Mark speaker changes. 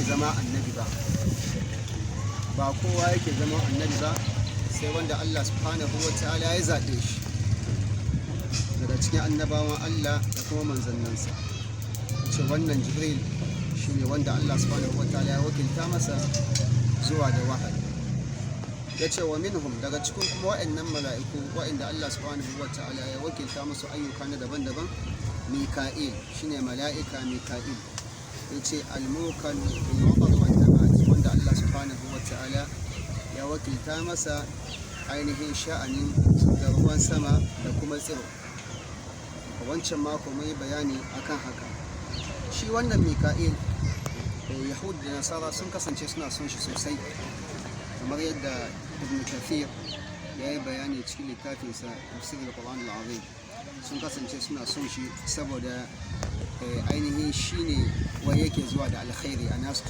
Speaker 1: zama annabi ba. Ba kowa yake zama annabi ba, sai wanda Allah subhanahu wa ta'ala ya zaɓe shi daga cikin annabawan Allah da kuma manzannansa. Ce wannan Jibril shine wanda Allah subhanahu wa ta'ala ya wakilta masa zuwa da wahayi. Ya ce wa minhum, daga cikin kuma wa'annan mala'iku wa'anda Allah subhanahu wa ta'ala ya wakilta musu ayyuka na daban-daban, Mika'il, shine mala'ika Mika'il. Ya ce al-mukalu bil matar wan nabat, wanda Allah subhanahu wa ta'ala ya wakilta masa ainihin sha'anin da ruwan sama da kuma tsiro. A wancan mako mun yi bayani akan haka. Shi wannan Mika'il, Yahud da Nasara sun kasance suna son shi sosai, kamar yadda Ibn Kathir ya yi bayani cikin littafinsa Tafsir al-Qur'an al-Azim. Sun kasance suna son shi saboda ainihin shi ne wai yake zuwa da alkhairi a nasu.